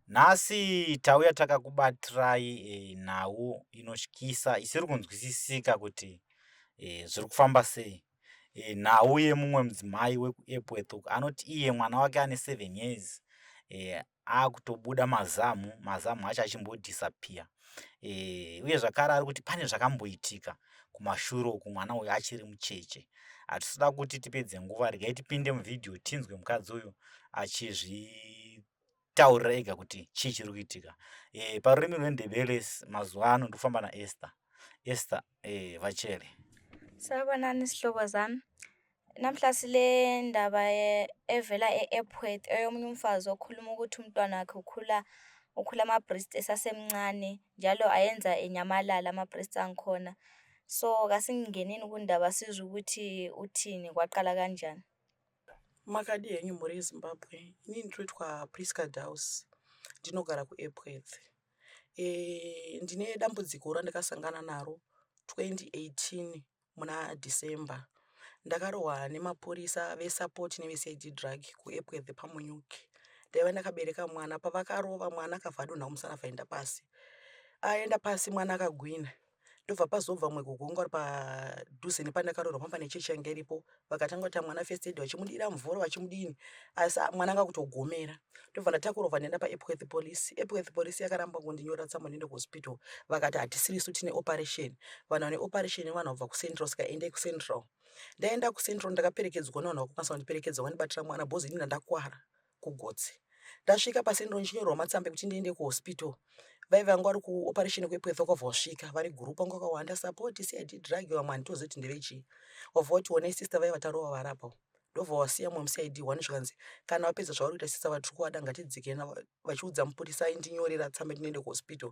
Nhasi tauya takakubatirai nhau inotyisa isiri kunzwisisika kuti zviri kufamba sei. Nhau yemumwe mudzimai wekuEpworth uko anoti iye mwana wake ane 7 years akutobuda mazamu, mazamu acho achimbodisappear. Uye zvakare ari kuti pane zvakamboitika kumashure uku mwana uyu achiri mucheche. Hatisida kuti tipedze nguva, regai tipinde muvhidhiyo tinzwe mukadzi uyu achizvitaurira ega kuti chii chiri kuitika. Parurimi rweNdebele mazuva ano ndikufamba naEsther. Esther Vachele. Sawubonani zihlobo zami. Namhla sile ndaba evela e-Epworth eyomunye umfazi okhuluma ukuthi umntwana wakhe ukhula ama-breast esasemncane njalo ayenza enyamalala ama-breast angikhona. So kasingeneni kundaba sizwe ukuthi uthini, kwaqala kanjani. Makadii henyu mhuri yeZimbabwe. Inini ndinoitwa Prisca Daus. Ndinogara kuEpworth. Ndine dambudziko randakasangana naro 2018 muna December. Ndakarohwa nemapurisa veSupport neveCID Drug kuEpworth paMunyuki. Ndaiva ndakabereka mwana. Pavakarova mwana akabva adonha musana abva pasi. Aenda pasi mwana akagwina. Ndobva pazobva mumwe gogo wanga uri padhuze nepandakaroorwa panga pane chechi yanga iripo. Vakatanga kuita mwana first aid vachimudira mvura vachimudini asi mwana anga akutogomera. Ndobva ndatakurwa bva ndaenda paEpworth Police. Epworth Police yakaramba kundinyorera tsamba ndiende kuhospital. Vakati hatisirisu tine operation. Vanhu vane operation vanhu vabva kuCentral saka endai kuCentral. Ndaenda kuCentral ndakaperekedzwa nevanhu vakakwanisa kundiperekedza vandibatira mwana because inini ndandakuwara kugotsi. Ndasvika paCentral ndichinyorerwa matsamba ekuti ndiende kuhospital. Vaiva vanga vari kuoperation kuEpworth vakabva vasvika vari group vanga vakawanda support CID drug vamwe handitozivi kuti ndevechii. Vabva vati honai sister vaiva tarova varapa. Ndobva wasiya mumwe muCID one zvikanzi kana vapedza zvavari kuita sister vatiri kuvada ngatidzike vachiudza mupurisa aindinyorera tsamba ndinoende kuhospital.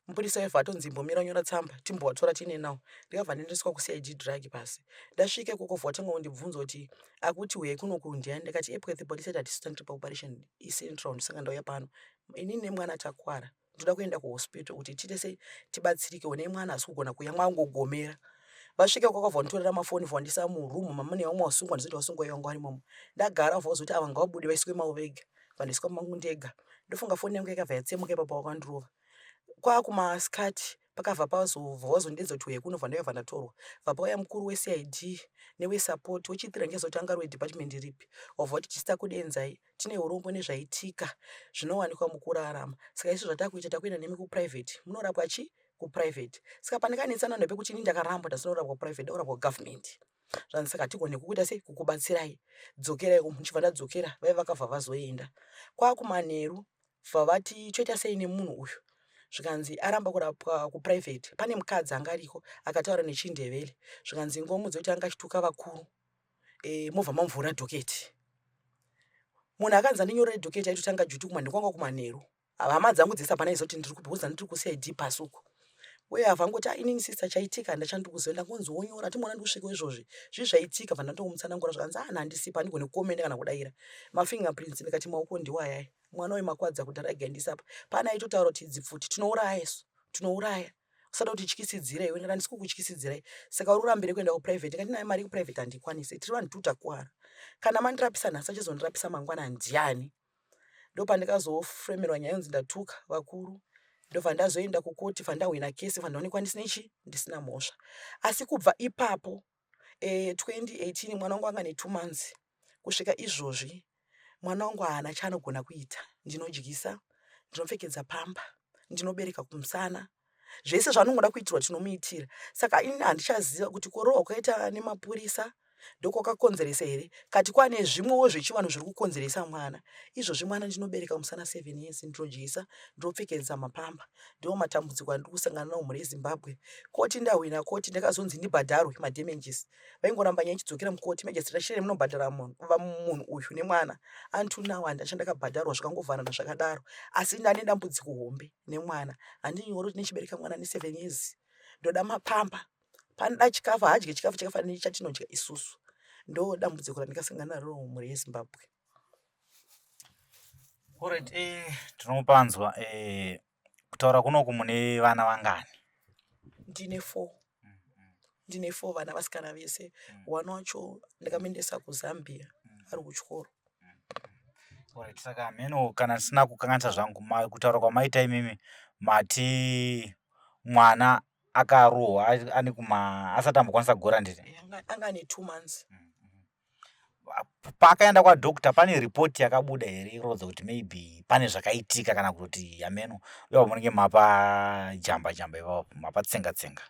Mupurisa aibva atonzi imbomira unyora tsamba timbovatora tiende nawo. Ndikabva ndaendeswa kuCID drug pasi. Ndasvika ikoko vobva vatanga kundibvunza kuti akuti huyai kunoku ndiani ndikati Epworth police yati hatisi tandiri paoperation icentral ndosaka ndauya pano. Inini nemwana takwara ndoda kuenda kuhospital kuti tiite sei tibatsirike honai mwana haasi kugona kuyamwa angogomera. Vasvika ikoko vabva vanditorera mafoni vobva muroom mamune vamwe vasungwa ndizoti vasungwa vanga vari imomo. Ndagara vobva vazoti ava ngavabude vaiswe mavo vega. Bva mangu ndega. Ndofunga foni yangu yakabva yatsemuka ipapo vakandirova. Kwakumasikati pakabva pazobva vazondiudza kuti huyai kuno bva ndabva ndatorwa. Bva pauya mukuru weCID newesupport wechithree handichaziva kuti anga ari wedepartment ripi. Wabva wati tisu takudenzai tine urombo nezvaitika zvinowanikwa mukurarama. Saka isu zvatakuita takuenda nemi kuprivate munorapwa chi kuprivate. Saka pandakanetsana nepekuti inini ndakaramba ndasina kurapwa kuprivate ndakurapwa kugovernment. Zvanzi saka hatigoni kukuita sei kukubatsirai dzokerai umu ndichibva ndadzokera vaiva vakabva vazoenda. Kwakumanheru bva vati choita sei nemunhu uyu zvikanzi aramba kurapwa kuprivate. Pane mukadzi anga ariko akataura nechindevere zvikanzi ngomuudze kuti anga achituka vakuru mobva mamuvhura dhoketi. Munhu akanzi andinyorere dhoketi aitotanga duty kumanheru kwanga kumanheru. Hama dzangu dzese hapana aiziva kuti ndiri kupi because ndiri kuCID pasi uko. Uye abva angoti inini sister chaitika handachandiri kuziva ndangonzi wonyora timona ndikusvika izvozvi zvii zvaitika bva ndandomutsanangura zvikanzi ah handisipo handigoni kukomenda kana kudaira. Mafingerprints ndikati maoko ndiwo ayaya. Mwana uyu makwadza kudhara regai ndiise apa. Pane aitotaura kuti idzi pfuti tinouraya isu tinouraya. Usada kutityisidzira iwe ndikati handisi kukutyisidzirai. Saka uri kurambirei kuenda kuprivate ndikati nayo mari yekuprivate handikwanisi tiri vanhu tutakwara. Kana mandirapisa nhasi achizondirapisa mangwana ndiani? Ndopandakazofremerwa nyaya yonzi ndatuka vakuru ndobva ndazoenda kukoti bva ndahwina kesi bva ndaonekwa ndisina chi ndisina mhosva. Asi kubva ipapo 2018 mwana wangu anga ane 2 months kusvika izvozvi mwana wangu haana chaanogona kuita. Ndinodyisa, ndinopfekedza pamba, ndinobereka kumusana. Zvese zvaanongoda kuitirwa tinomuitira. Saka inini handichaziva kuti kurohwa kwakaita nemapurisa ndokwakakonzeresa here kati kwane zvimwewo zvechivanhu zviri kukonzeresa mwana. Izvozvi mwana ndinobereka musana 7 years ndinodyisa, ndinopfekedza mapamba. Ndiwo matambudziko andiri kusangana nawo mhuri yeZimbabwe. Koti ndahwina koti ndakazonzi ndibhadharwe madamages. Vaingoramba nyaya ichidzokera mukoti magistrate chiremba munobhadhara munhu uyu nemwana. Until now handina chandakabhadharwa zvakangovharana zvakadaro. Asi ndane dambudziko hombe nemwana. Handinyori kuti ndichibereka mwana ane 7 years. Ndoda mapamba. Panoda chikafu haadye chikafu chakafanana nechatinodya isusu. Ndo dambudziko randakasangana naro mhuri yeZimbabwe. Alright, tinopanzwa kutaura kunoku mune vana vangani? Ndine 4. Ndine 4 vana vasikana vese. One wacho ndakamuendesa kuZambia ari kuchikoro. Alright, saka hameno kana ndisina kukanganisa zvangu kutaura kwamaita imimi mati mwana akarohwa ane kuma asati ambokwanisa kugora nditi Anga ane 2 months. Paakaenda kwadoctor, pane ripoti yakabuda here inoratidza kuti maybe pane zvakaitika kana kuti hameno ipapo munenge mapa jamba jamba ipapo, mapa tsenga tsenga?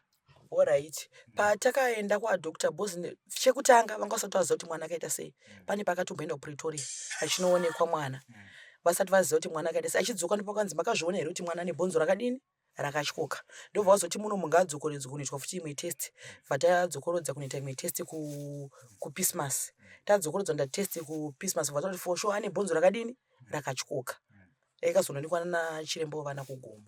Alright, patakaenda kwadoctor, because chekutanga vanga vasati vaziva kuti mwana akaita sei. Pane paakatomboenda kuPretoria achinoonekwa mwana, vasati vaziva kuti mwana akaita sei. Achidzoka ndipo pakanzi, "Makazviona here kuti mwana ane bhonzo rakadini, rakatyoka?" Ndobva vazoti muno mungaadzokoredzwe kunoitwa futi imwe test. Bva tadzokorodza kunoita imwe test kuPismas. Tadzokorodza kunoita test kuPismas, bva taura kuti for sure ane bhonzo rakadini, rakatyoka. Yakazonoonekwa nachiremba wevana kuGomo.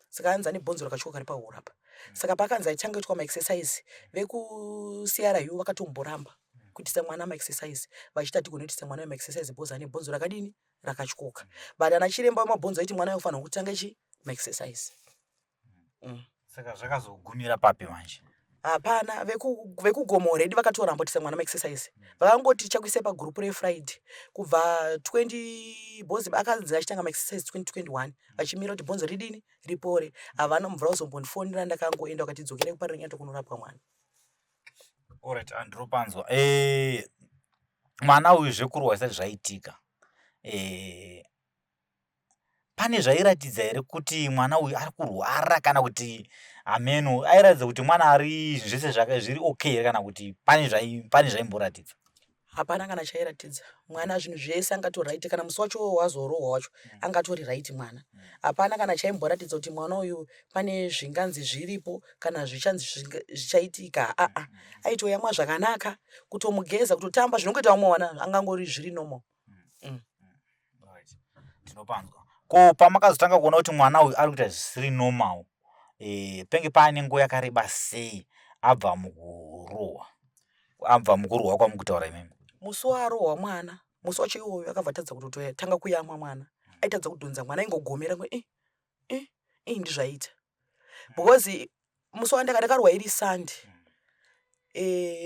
Saka anzi ane bhonzo rakatyoka ripahuro apa. Saka pakanzi aitanga kuitwa maexercise, vekuCRU vakatomboramba kuitisa mwana maexercise, vachiti hatigoni kuitisa mwana wemaexercise because ane bhonzo rakadini, rakatyoka. But ana chiremba wemabhonzo aiti mwana unofanirwa kutanga chi maexercise. Saka zvakazogumira papi manje? Hapana, vekuGomo already vakatoramba kuitisa mwana maexercise. Vakangoti tichakuisai pagurupu reFriday kubva 20, because akanzi achitanga maexercise 2021, vachimira kuti bhonzo ridini, ripore. Havana mvura kuzombondifonera. Ndakangoenda, vakati dzokerai kuParirenyatwa kunorapwa mwana. Alright, andinopanzwa. Mwana uyu zvekurohwa zvisati zvaitika, pane zvairatidza here kuti mwana uyu ari kurwara, kana kuti hameno airatidza kuti mwana ari zvese zviri okay here, kana kuti pane zvaimboratidza? Hapana kana chairatidza. Mwana zvinhu zvese angatori right. Kana musi wacho wazorohwa wacho, angatori right mwana. Hapana kana chaimboratidza kuti mwana uyu pane zvinganzi zviripo kana zvichanzi zvichaitika. Aa, aitoyamwa zvakanaka, kutomugeza, kutotamba zvinongoita vamwe vana, angangori zviri normal. Alright. Tinopanzwa. Ko pamakazotanga kuona kuti mwana uyu ari kuita zvisiri normal, penge paane nguva yakareba sei abva mukurohwa, abva mukurohwa kwamukutaura imimi? Musi waarohwa mwana, musi wacho iwoyo akabva tadza kutotanga kuyamwa. Mwana aitadza kudhonza mwana, aingogomera i i i. Ndizvaita because musi wandakarohwa iri Sunday,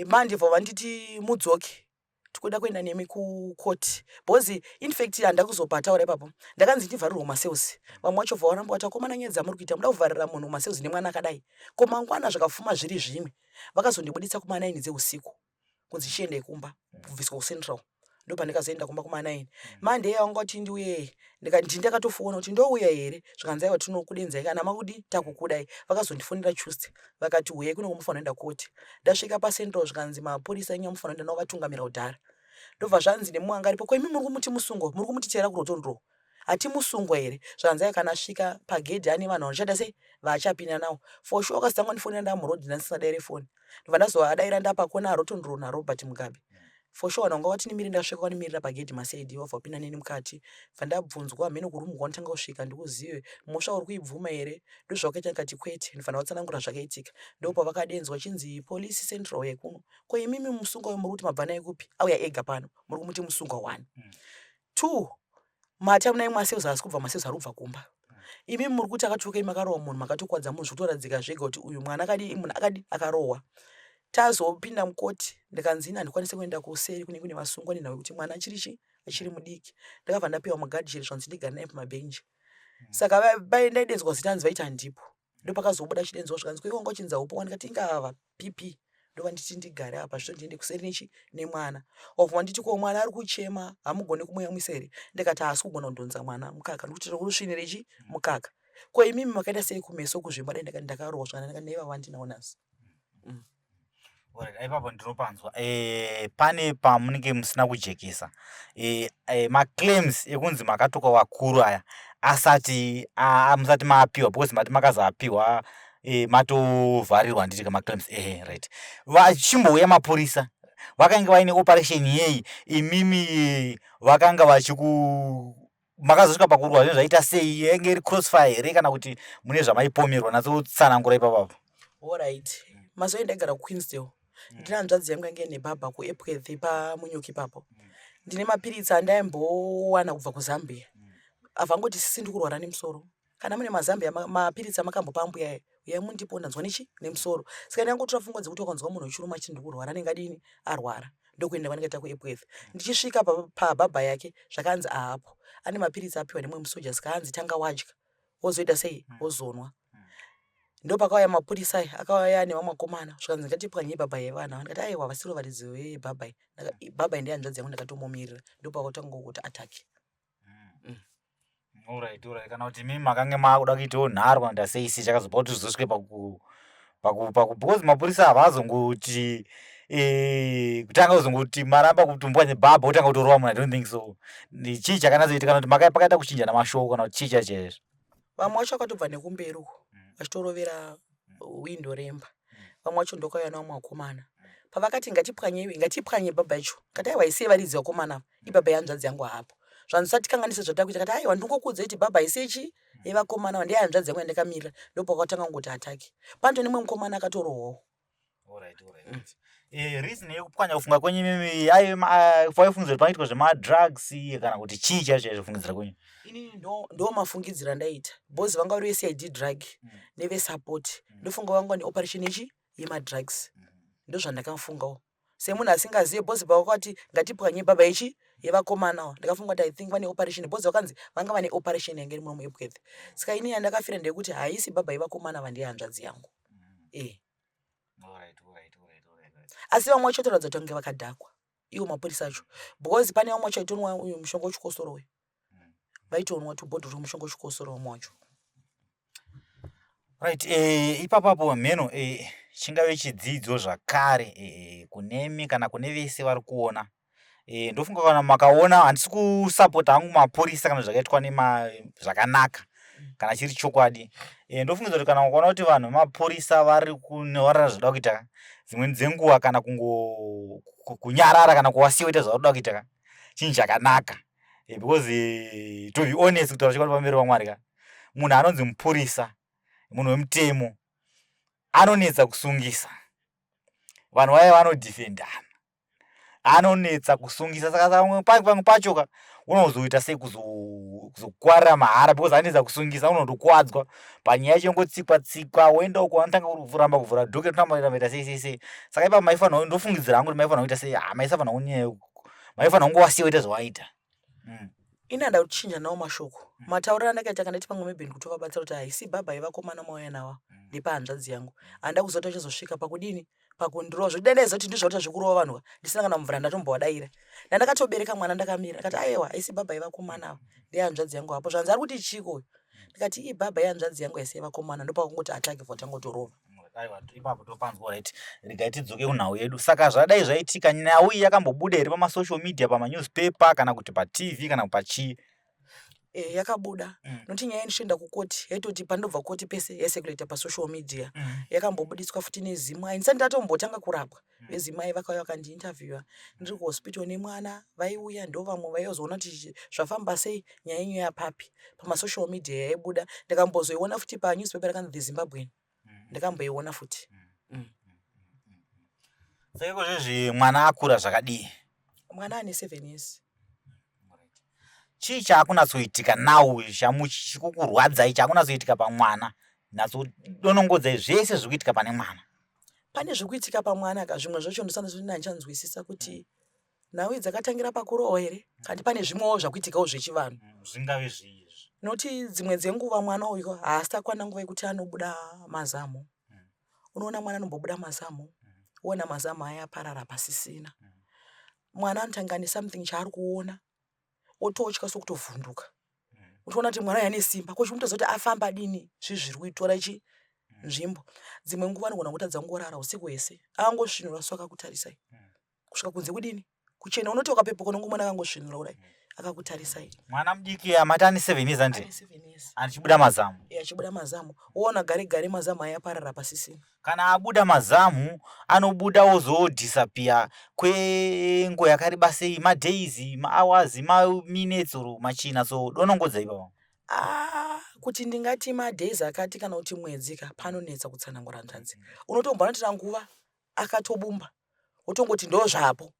Monday bva vanditi mudzoke, tikuda kuenda nemi kukoti, because infact handa kuzopataura ipapo. Ndakanzi ndivharirwe mumacells. Vamwe vacho bva varamba, vati, "Akomana, nyaya dzamuri kuita, muda kuvharira munhu mumacells nemwana akadai, ko mangwana zvakafuma zviri zvimwe?" Vakazondibuditsa kuma9 dzeusiku, kunzi chiendai kumba, kubviswa kuCentral. Ndo pandikazoenda kumba kuma9. Monday vanga kuti ndiuye, ndikati ndakatofona kuti ndouya here, zvikanzi aiwa, tinokudenzai kana makudi takukudai. Vakazondifonera Tuesday, vakati uyai kuno, mufanira kuenda koti. Ndasvika paCentral, zvikanzi mapurisa enyu amufanira kuenda navo vatungamira kudhara. Ndobva zvanzi nemumwe anga aripo, "Ko imi muri kumuti musungwa, muri kumuti teera kuRotten Row, hatimusungwa here?" Zvanzi ai kana asvika pagedhi ane vanhu vanochada sei vaachapinda nawo for sure. Akazotanga kundifonera ndamuroad, ndandisingadaire foni. Ndobva ndazoadaira ndapakona Rotten Row naRobert Mugabe. For sure vanhu vanga vati nimire. Ndasvika, vanimirira pagedhi maCID, vabva vapinda neni mukati. Bva ndabvunzwa hameno kurumu kwaunotanga kusvika, ndikuzive mhosva uri kuibvuma here, ndozvawakaita? Ndikati kwete. Ndinofanira kutsanangura zvakaitika. Ndopavakadenzwa chinzi police central yekuno, "Ko imimi musungwa uyu muri kuti mabva naye kupi? Auya ega pano, muri kumuti musungwa one, two, mati amunai macells, haasi kubva macells, ari kubva kumba. Imi muri kuti akatukai, makarohwa munhu, makatokwadza munhu, zvikutoradzika zvega kuti uyu mwana akadi, munhu akadi akarohwa." Tazopinda mukoti, ndikanzi ini handikwanisi kuenda kuseri kune kune vasungwa nenhau yekuti mwana achiri chi achiri mudiki. Ndakabva ndapiwa mugadhijeri, zvanzi ndigare naye pamabhenji. Saka ndaidenzwa zita, hanzi vaiti handipo. Ndopakazobuda chidenzwa, zvikanzi, "Ko iwe wanga uchinzi haupo?" Ndikati ingava pp ndova nditi ndigare apa, zvito ndiende kuseri nechi nemwana. Wabva wanditi, "Ko mwana ari kuchema, hamugoni kumuyamwisa here?" Ndikati haasi kugona kudhonza mwana mukaka, ndikuti kusvinire chi mukaka. "Ko imimi makaita sei kumeso kuzvimba?" Dai ndakati ndakarohwa zvakanaka naiva vandinawo nhasi. Alright, ipapo ndinopanzwa. Pane pamunenge musina kujekesa. Maclaims ekunzi makatuka vakuru aya asati musati maapiwa, because mati makazoapiwa matovharirwa, handiti? Maclaims, ehe, right. Vachimbouya mapurisa, vakange vaine operation yei? Imimi vakanga vachiku makazosvika pakurwa zvinhu zvaita sei? Yainge iri crossfire here, kana kuti mune zvamaipomerwa? Natsotsanangura ipapapo. Alright, mazuva endaigara kuQueensdale, ndine hanzvadzi yangu yange ine bhabha kuEpworth paMunyuki ipapo. Ndine mapiritsi andaimbowana kubva kuZambia. Avangoti, "Sisi, ndikurwara nemusoro, kana mune maZambia mapiritsi amakambopa ambuya aya, uyai mundipo, ndanzwa nechi nemusoro." Saka ndangotora pfungwa dzekuti wakanzwa munhu wechiruma achiti ndikurwara, anenge adini, arwara. Ndokuenda kwandikaita kuEpworth. Ndichisvika pabhabha yake zvakanzi ahapo. Ane mapiritsi apiwa nemumwe musoja saka hanzi tanga wadya wozoita sei wozonwa. Ndopakauya mapurisa aya akauya nevamwe vakomana zvikanzi ngatipwanyei bhabha yevana ava ndikati aiwa vasiro varidzi vebhabha iyi. Bhabha iyi ndehanzvadzi yangu ndakatomumirira ndopakatanga kuti attack. Alright, alright. Kana kuti imimi makange maakuda kuitawo nharo kana kuti sei sei chakazopa kuti zvizosvike paku paku paku because mapurisa havazongoti eh, kutanga kuzongoti maramba kutumbwa nebhabha otanga kutorova munhu I don't think so. Chii chakanatsoitika kana kuti maka pakaita kuchinjana mashoko kana kuti chii chacho chaizvo? Vamwe vacho vakatobva nekumberi uko vachitorovera window remba. Vamwe vacho ndokauya nevamwe vakomana. Pavakati ngatipwanyei ngatipwanye bhabha yacho. Ndikati aiwa haisi yevaridzi vakomana ava. Ibhabha yehanzvadzi yangu hapo. Zvanzi usatikanganise zvatakuita. Ndikati aiwa ndingokuudzai kuti bhabha haisi yechi yevakomana ava ndeyehanzvadzi yangu yandakamirira. Ndopakatanga kungoti atake. Panotove nemumwe mukomana akatorohwawo. Alright, alright. Eh, reason yekupwanya kufunga kwenyu imimi aive vaifungidzira kuti panoitwa zvemadrugs kana kuti chii chaizvo chaizvo kufungidzira kwenyu? Inini ndo ndo mafungidziro andaiita because vanga vari veCID drug nevesupport ndofunga vanga vane operation yechi yemadrugs ndozvandakafungawo semunhu asingazive because pavakati ngatipwanye baba yechi yevakomana ava ndakafunga kuti I think vane operation because vakanzi vanga vane operation yange iri muno muEpworth saka inini yandakafira ndeyekuti haisi baba yevakomana ava ndeyehanzvadzi yangu eh. Asi vamwe vacho toratidza kuti vange vakadhakwa iwo mapurisa acho because pane vamwe vacho vaitonwa uyu mushonga wechikosoro uyu vaitonwa tubhodhoro twemushonga wechikosoro vamwe vacho. Right, eh, ipapapo mheno eh, chingave chidzidzo zvakare eh, kunemi kana kune vese vari kuona eh, ndofunga kana makaona handisi kusapota hangu mapurisa kana zvakaitwa nema zvakanaka kana chiri chokwadi eh, ndofungidza kuti kana ukaona kuti vanhu vemapurisa vari kunorara zvoda kuita dzimweni dzenguva kana kungo kunyarara kana kuwasiya kuita zvavari kuda kuita chinhu chakanaka eh, because eh, to be honest kutaura chokwadi pamberi pamwari ka munhu anonzi mupurisa munhu wemutemo anonetsa kusungisa vanhu vaya vanodhifendana anonetsa kusungisa saka pamwe pamwe pacho ka unozoita sei kuzokwarira mahara because anetsa kusungisa unotokuwadzwa panyaya yacho yongotsikwa tsikwa woenda uko anotanga kuramba kuvhura docket unoramba kuita sei sei sei saka ipapo maifanira ndofungidzira hangu kuti maifanira kuita sei ah maisafanira kunyaya maifanira kungowasiya woita zvawaita mm. Ini handa kuchinja nawo mashoko. Matauriro andakaita kana nditi pamwe maybe ndikutovabatsira kuti haisi bhabha yevakomana mauya nawa ndepahanzvadzi yangu. Handa kuziva kuti vachazosvika pakudini pakundirova zvekuti dai ndaiziva kuti ndizvo zvekurova vanhu ka ndisina kana mvura ndatombovadaira. Ndandakatobereka mwana ndakamira ndikati ayewa haisi bhabha yevakomana ava ndehanzvadzi yangu hapo zvanzi ari kuti chiiko uyu ndikati ibhabha yehanzvadzi yangu haisi yevakomana ndopakungoti atake for tangotorova. Aiwa ipapo topanzwa right regai tidzoke kunhau yedu saka zvadai zvaitika nhau iyi yakambobuda here pamasocial media pamanewspaper kana kuti patv kana pachii e, yakabuda mm. nokuti nyaya ndichienda kukoti yaitoti pandobva koti pese yaiseculator pasocial media mm. yakambobuditswa futi nezimai ndisati ndatombotanga kurapwa mm. vezimai vakauya vakandiinterviewa ndiri kuhospital nemwana vaiuya ndo vamwe vaizoona kuti zvafamba sei nyaya yenyu yapapi pamasocial media yaibuda ndikambozoiona futi panewspaper rakanzi the Zimbabwean ndikamboiona futi mm. Saka ikozvezvi mwana akura zvakadii? Mwana ane 7 years. Chii chaakunatsoitika now chikukurwadzai chaakunatsoitika pamwana? Natsodonongodzai zvese zviri kuitika pane mwana. Pane zviri kuitika pamwana ka zvimwe zvacho ndosandichanzwisisa kuti nhau idzi dzakatangira pakurohwa here kanti pane zvimwewo zvakuitikawo zvechivanhu mm, zvingave zvii izvi nokuti dzimwe dzenguva mwana uyu haasi takwana nguva yekuti anobuda mazamu mm. unoona mwana anombobuda mazamu mm. woona mazamu aya aparara pasisina mwana anotanga nesomething chaari kuona ototya sokutovhunduka utoona kuti mwana uyu ane simba ko chimutoziva kuti afamba dini zvii zviri kuitora chi nzvimbo dzimwe nguva anogona kutadza kungorara usiku hwese akangosvinura so akakutarisai kusvika kunze kudini kuchena unoti ukapepuka unongomona akangosvinura kudai akakutarisai mwana mudiki amati ane 7 years andi achibuda mazamu e achibuda mazamu woona gare gare mazamu aya aparara pasisina kana abuda mazamu anobuda ozodisappear kwenguva yakareba sei madays mahours maminutes or machina so donongodza ipapo Ah, kuti ndingati madays akati kana kuti mwedzi ka panonetsa kutsanangura hanzvadzi unotomboona tira nguva akatobumba wotongoti ndozvapo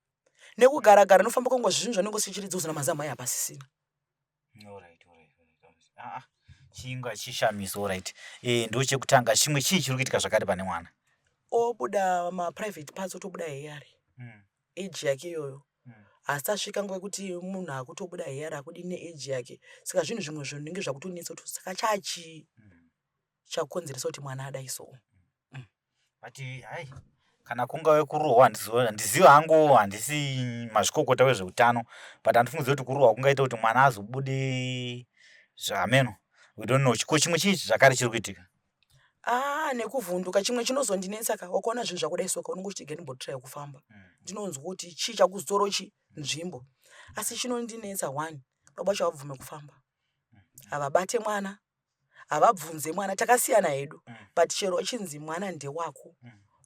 nekugara gara nofamba kwenguva zvinhu zvanenge usichiridzi kuzona mazamu aya hapasisina ah, ah, chinga chishamiso right eh, ndo chekutanga chimwe chii chiri kuitika zvakare pane mwana obuda maprivate parts otobuda heyari mm. Age yake iyoyo Asi asvika nguva yekuti munhu akutobuda hair akudini neage yake. Saka zvinhu zvimwe zvinenge zvakutonetsa kuti saka chachii chakonzeresa kuti mwana adai so. But hai kana kungave kurohwa handizivi hangu handisi mazvikokota wezveutano but handifungidziri kuti kurohwa kungaita kuti mwana azobude zvahameno we don't know. Ko chimwe chii zvakare chiri kuitika? Ah nekuvhunduka chimwe chinozondinetsa ka wakaona zvinhu zvakudai so ka unenge uchiti ndimbotraya kufamba ndinonzwa kuti chii chakuzoro chi nzvimbo asi chinondinetsa one baba vacho havabvume kufamba havabate mwana havabvunze mwana takasiyana hedu but chero achinzi mwana ndewako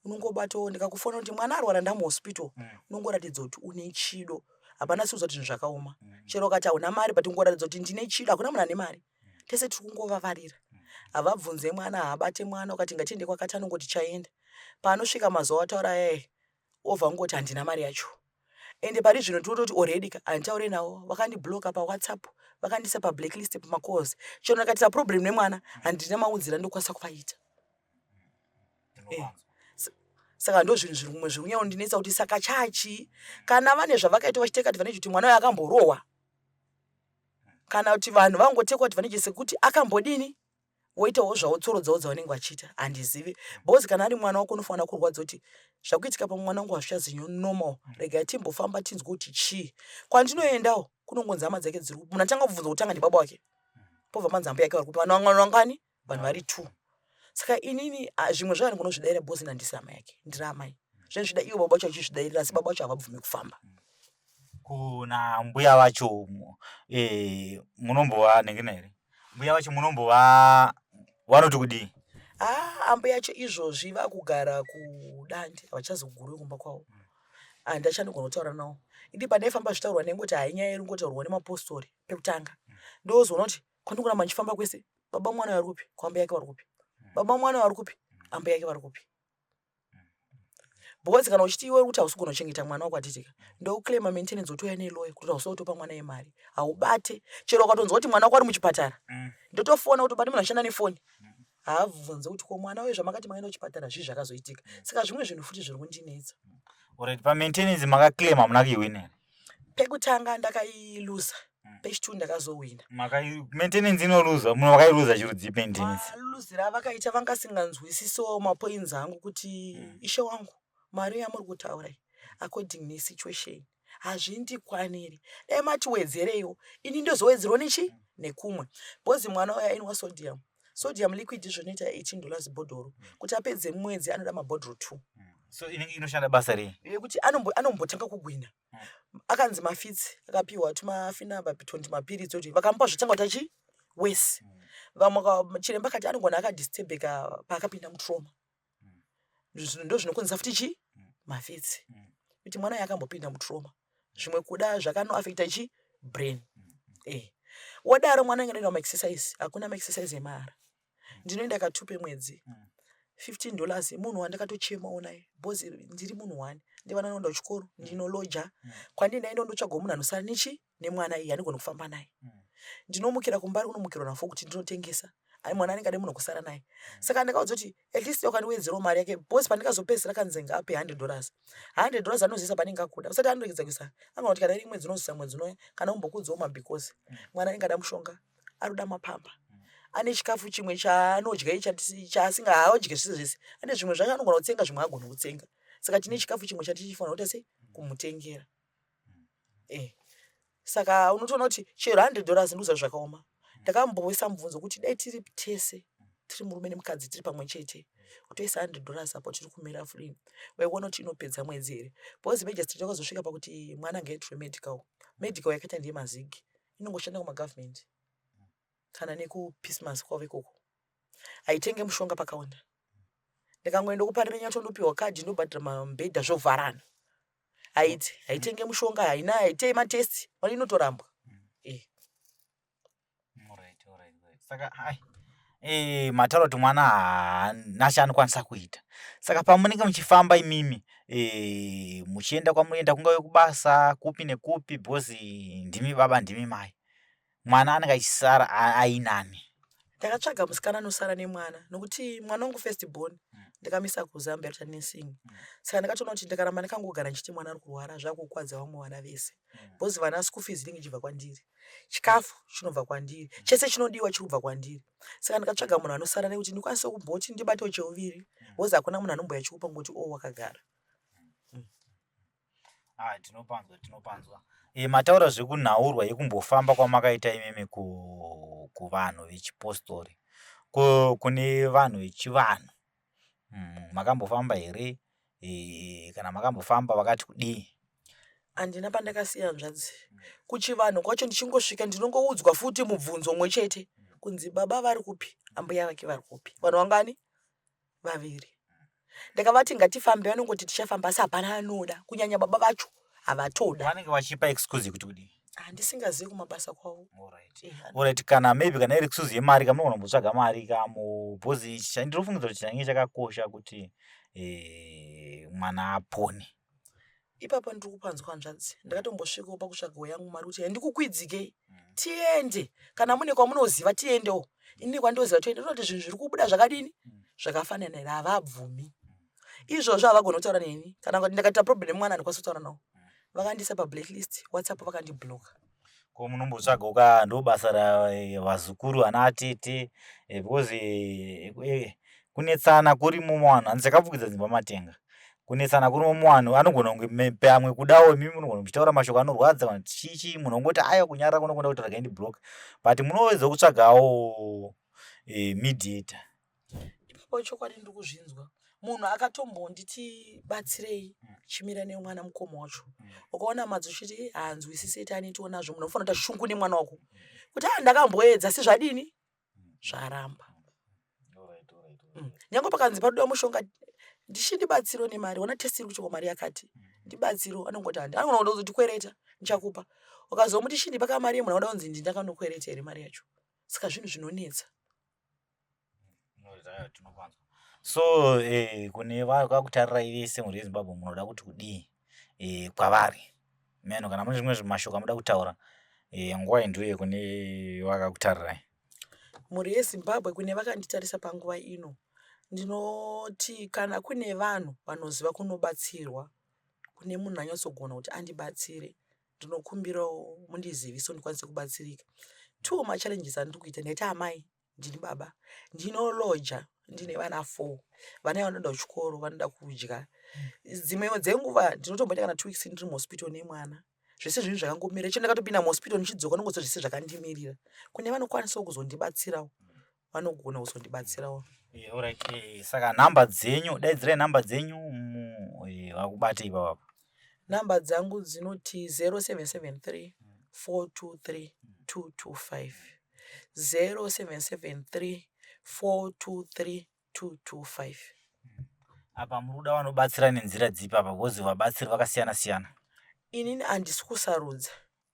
unongobatawo ndikakufona kuti mwana arwara ndamuhospital unongoratidza kuti une chido hapana siuza kuti zvinhu zvakaoma chero ukati hauna mari but ungoratidza kuti ndine chido hakuna munhu ane mari tese tiri kungovavarira havabvunze mwana haabate mwana ukati ngatiende kwakati anongoti chaenda paanosvika mazuva ataura ayaye obva angoti handina mari yacho ende pari zvino tinototi already ka handitaure navo vakandibloka pawhatsapp vakandiisa pablacklist pamacalls chero ndakaitisa problem nemwana handina maudzira ndokwanisa kuvaita eh. Saka ndo zvinhu zviri kumwe zviri kunyanya kundinetsa kuti saka chachii kana vane zvavakaita vachiteka advantage kuti mwana uyo akamborohwa kana kuti vanhu vangotekwa advantage sekuti akambodini woitawo zvavo tsoro dzavo dzavanenge vachiita handizivi because kana ari mwana wako unofanira kurwadza kuti zvakuitika pamwana wangu hazvichazi normal regai timbofamba tinzwe kuti chii kwandinoendawo kunongonzi hama dzake dziri munhu atanga kubvunza kutanga ndibaba wake pobva manzi ambuya yake vari kupi vanhu vangani vangani vanhu vari two saka inini ah, zvimwe zvavanhu kunozvidaira because nandisi hama yake ndiri amai zvaizvida ivo baba vacho vachizvidairira asi baba vacho havabvumi kufamba Kuna mbuya vacho eh, munombova nengena here mbuya vacho munombova vanoti kudii? Ah, ambuya yacho izvozvi vakugara kudande havachazogurwi kumba kwavo handachanogona kutaura navo idi pandaifamba zvitaurwa ndaingoti hai nyaya iri kungotaurwa nemapostori pekutanga ndozoona kuti kwandikuramba ndichifamba kwese baba mwana vari kupi kwambuya yake vari kupi baba mwana vari kupi ambuya yake vari kupi Because kana uchiti iwe kuti hausi kugona kuchengeta mwana wako atitika ndoclaima maintenance wotouya nelawyer kuti hausi kutopa mwana yemari haubate chero ukatonzwa kuti mwana wako ari muchipatara ndotofona kuti ubate munhu anoshanda nefoni haabvunze kuti ko mwana uye zvamakati makaenda kuchipatara zvii zvakazoitika saka zvimwe zvinhu futi zviri kundinetsa. Alright, pamaintenance makaclaim hamuna kuiwina here? Pekutanga ndakailuza pechitu ndakazohwina. Maintenance inoluza munhu vakailuza chirudzii maintenance? Maluzira avakaita vangasinganzwisisewo mapoints angu kuti ishe wangu mari yamuri kutaura iyi according nesituation hazvindikwaniri dai matiwedzereiwo ini ndozowedzerwa nechi nekumwe because mwana uya ainwa sodium sodium liquid zvinoita 18 dollars bhodhoro kuti apedze mwedzi anoda mabhodhoro two So inenge inoshanda basa rei? Yekuti anombotanga kugwina akanzi mafits akapiwa tumafinabapton tumapiritsi kuti vakamupa zvotanga kuti achi wese vamwe chiremba akati anogona akadisturbeka paakapinda mutrauma ndo zvinokonzesa futi chi mafits kuti mwana uyu akambopinda mutrauma zvimwe kuda zvakanoafecta chi brain eh wadaro mwana anenge anoenda kumaexercise hakuna maexercise emahara ndinoenda ka2 pemwedzi 15 dollars munhu wandakatochemawo naye because ndiri munhu one ndevana vanoenda kuchikoro ndinoloja kwandii ndaenda ndotsvagawo munhu anosara nechi nemwana iye andigona kufamba naye ndinomukira kumba ari kunomukirwa nafo kuti ndinotengesa ai mwana anenge ade munhu kusara naye saka ndakaudza kuti at least wakandiwedzerawo mari yake because pandikazopedzisira kanzi ngaape 100 dollars 100 dollars anoziisa panenge akuda usati anoregedza kuisa angona kuti kana iri mwedzi unozoisa mwedzi unouya kana umbokudzawo mabhikosi mwana anenge ada mushonga anoda mapamba ane chikafu chimwe chaanodya chaasinga haadye zvese zvese ane zvimwe zvacho anogona kutsenga zvimwe haagoni kutsenga saka tine chikafu chimwe chatichifanira kuita sei kumutengera eh saka unotoona kuti chero 100 dollars ndikuziva zvakaoma ndakamboisa mubvunzo kuti dai tiri tese tiri murume nemukadzi tiri pamwe chete kutoisa 100 dollars apo tiri kumira free waiona kuti inopedza mwedzi here because magistrate wakazosvika pakuti mwana ngaitirwe medical medical yakaita ndiye mazigi inongoshanda kumagovernment kana nekupismas kwavo ikoko haitenge mushonga pakaunda ndikangoenda kuparira nyacho ndopiwa kadhi ndobhadhara mambhedha zvovharana haiti haitenge mushonga haina haitei matest mari inotorambwa eh. Saka hai eh, mataura kuti mwana haana chaanokwanisa kuita saka pamunenge muchifamba imimi eh, muchienda kwamunoenda kungave kubasa kupi nekupi because ndimi baba ndimi mai mwana anenge achisara ainani? Ndakatsvaga musikana anosara nemwana nokuti mwana wangu first born ndakamisa kuZambia kuita nursing. Saka ndakatoona kuti ndikaramba ndakangogara ndichiti mwana ari kurwara zvakukwadza vamwe vana vese. Because vana school fees inenge ichibva kwandiri. Chikafu chinobva kwandiri. Chese chinodiwa chiri kubva kwandiri. Saka ndakatsvaga munhu anosara nekuti ndikwanise kumboti ndibatewo cheuviri because hakuna munhu anombouya achikupa ngoti o wakagara. Ah, tinopanzwa tinopanzwa. E, mataura zvekunhaurwa yekumbofamba kwamakaita imimi ku, kuvanhu vechipostori ko kune vanhu vechivanhu mm, makambofamba here e, kana makambofamba vakati kudii? Handina pandakasiya hanzvadzi. Kuchivanhu kwacho ndichingosvika ndinongoudzwa futi mubvunzo umwe chete kunzi baba vari kupi ambuya vake vari kupi vanhu vangani vaviri ndakavati ngatifambe vanongoti tichafamba asi hapana anoda kunyanya baba vacho havatoda vanenge vachipa excuse yekuti kudii handisingazivi kumabasa kwavo Alright kana maybe kana iri excuse yemari kamunogona kumbotsvaga mari kamo because ndinofungidzira kuti change chakakosha kuti eh, mwana apone Ipapa ndiri kupanzwa hanzvadzi ndakatombosvikawo pakutsvagawo yangu mari kuti handikukwidzikei tiende kana mune kwamunoziva tiendewo ini kwandoziva toende ndinoti zvinhu zviri kubuda zvakadini zvakafanana here havabvumi izvozvo havagoni kutaura neni kana kuti ndakaita problem nemwana handikwanisi kutaura nawo vakandiisa pablacklist whatsapp vakandibloka Ko munombotsvagawo ka ndobasa ravazukuru ana atete eh, because eh, eh, kunetsana kurimo muvanhu hanzi chakapfukidza dzimba matenga kunetsana kurimo muvanhu anogona kunge pamwe kudawo imimi munogona muchitaura mashoko anorwadza kana chii chii munhu ongoti aiwa kunyarara kunokunda kuti regai ndiblock but munowedza kutsvagawo mediator Ipapo chokwadi ndiri kuzvinzwa. Munhu akatombonditi batsirei chimira nemwana mukoma wacho. Ukaona madzi uchiti haanzwisisi eti anetiwo nazvo munhu unofanira kuita shungu nemwana wako. Kuti ah ndakamboedza asi zvadini? Zvaramba. Nyange pakanzi pakudiwa mushonga ndichindibatsiro nemari ona test iri kuchekwa mari yakati ndibatsiro anongoti handi anogona kutozoti kwereta ndichakupa ukazomuti chindipa kamari yemunhu anoda kunzi ndindakanokwereta here mari yacho saka zvinhu zvinonetsa So eh, kune vakakutarirai vese mhuri yeZimbabwe munoda kuti kudii eh, kwavari meno kana mune zvimwe zvimashoko amuda kutaura eh, nguva iyi ndiyo kune vakakutarirai. Mhuri yeZimbabwe kune vakanditarisa panguva ino ndinoti kana kune vanhu vanoziva kunobatsirwa kune munhu anyatsogona kuti andibatsire ndinokumbirawo mundizivisewo ndikwanise kubatsirika. Two machallenges andiri kuita ndaita amai ndini baba ndinoloja ndine vana four vana ava vanoda kuchikoro vanoda kudya dzimwewo dzenguva ndinotomboita kana two weeks ndiri muhospital nemwana zvese zvinhu zvakangomira chero ndakatopinda muhospital ndichidzoka ndongonzwa zvese zvakandimirira kune vanokwanisawo kuzondibatsirawo vanogona kuzondibatsirawo eh, alright eh, saka nhamba dzenyu daidzirai nhamba dzenyu eh, vakubate ipapapa nhamba dzangu dzinoti 0773 423 225 0773 423 225 apa muri kuda vanobatsira nenzira dzipi apa because vabatsiri vakasiyana siyana inini handisi kusarudza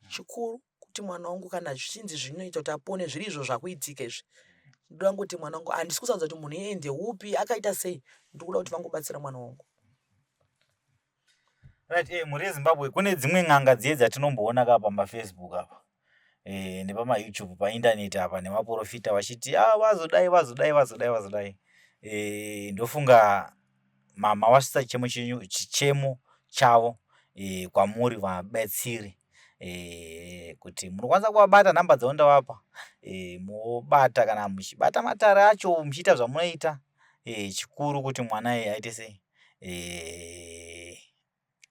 chikuru kuti mwana wangu kana zvichinzi zvinoita kuti apone zviri izvo zvakuitika izvi ndoda kuti mwana wangu handisi kusarudza kuti munhu iyeye ndeupi akaita sei ndiri kuda kuti vangobatsira mwana wangu Right, eh, mhuri yeZimbabwe kune dzimwe n'anga dziye dzatinomboona ka pamafacebook apa eh, nepamayoutube paindaneti apa nemaprofita vachiti ah, vazodai vazodai vazodai vazodai eh, ndofunga mama vasvitsa chichemo chenyu chichemo chavo eh, kwamuri vabatsiri eh, kuti munokwanisa kuvabata nhamba dzavo ndavapa eh, mobata kana muchibata matare acho muchiita zvamunoita eh, chikuru kuti mwana iye aite sei eh,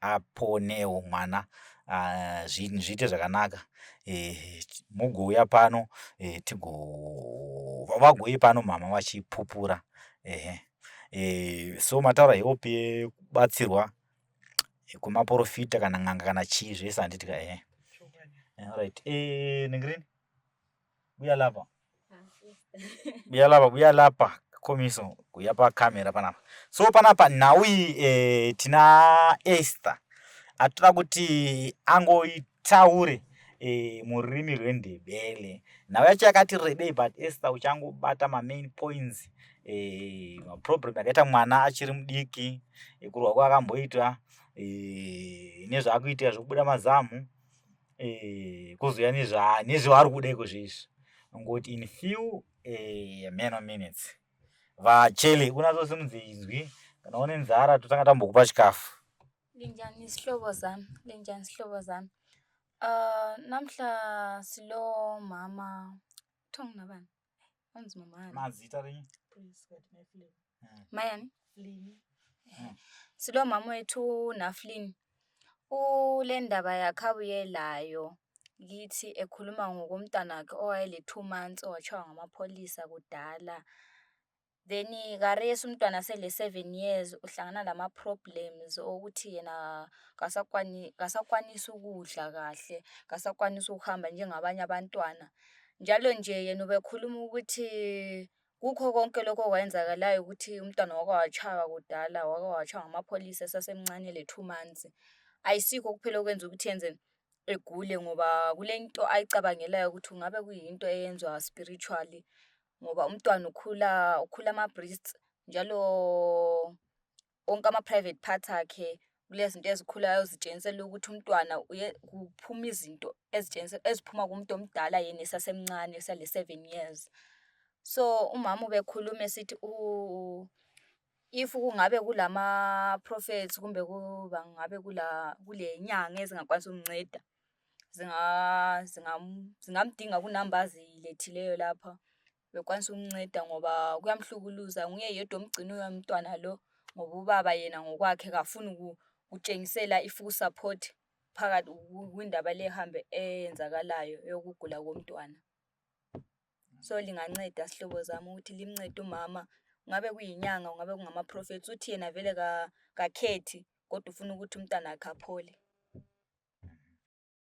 aponewo mwana ah, zvinhu zviite zvakanaka eh, mugouya pano eh, tigo vagouye pano mama vachipupura ehe eh, so mataura help yekubatsirwa kwemaporofita kana n'anga kana chii zvese handiti ka ehe right eh, ningirini buya lapa buya lapa buya lapa komiso kuya pakamera panapa so panapa nhau iyi e, tina Esther atoda kuti angoitaure e, mururimi rwendebele nhau yacho yakati rebei but Esther uchangobata mamain points e, maproblem akaita mwana achiri mudiki kurwa kwaakamboita e, nezvaakuitika zvekubuda mazamu eh, kozouya nezvavari kuda iko zveizvi Ngoti in few eh, many minutes vachele unatsosimudze izwi kana une nzara totanga tambokupa chikafu. Linjani zihlobo zami, linjani zihlobo zami. Uh, namhla silomama kuthiwa ngunabani? Unzima mani. Mazita renyu? Mayani? Silomama wethu uNaflin. Ulendaba yakhe abuye layo kithi ekhuluma ngokomntanakhe owayele-2 months owatshaywa ngamapholisa kudala. Then karesi umntwana sele-7 years uhlangana lama-problems okuthi yena kasakwanisi ukudla kahle, kasakwanisi ukuhamba njengabanye abantwana. Njalo nje yena ubekhuluma ukuthi kukho konke lokhu okwenzakalayo ukuthi umntwana wake watshaywa kudala, wake watshaywa ngamapholisa esasemncane ele-2 months. Ayisikho kuphela okwenza ukuthi yenzeni egule ngoba kulento ayicabangelayo ukuthi kungabe kuyinto eyenzwa spiritually ngoba umntwana ukhula ukhula ama-breasts njalo wonke ama-private parts akhe kulezinto ezikhulayo zitshengisela ukuthi umntwana kuphuma izinto eziphuma kumuntu omdala yena esasemncane esale-7 years. So umama ubekhuluma esithi if kungabe kulama-prophets kumbe kungabe kulenyanga ezingakwanisa ukumnceda zingamdinga kunamba azilethileyo lapha bekwanisa ukumnceda ngoba kuyamhlukuluza. Nguye yedwa omgciniweyo umntwana lo ngoba ubaba yena ngokwakhe kafuni kutshengisela i-full support phakathi kwindaba le ehambe eyenzakalayo eyokugula komntwana. So linganceda sihlobo zami ukuthi limncede umama, kungabe kuyinyanga kungabe kungama-prophets. Uthi yena vele kakhethi kodwa ufuna ukuthi umntanakhe aphole.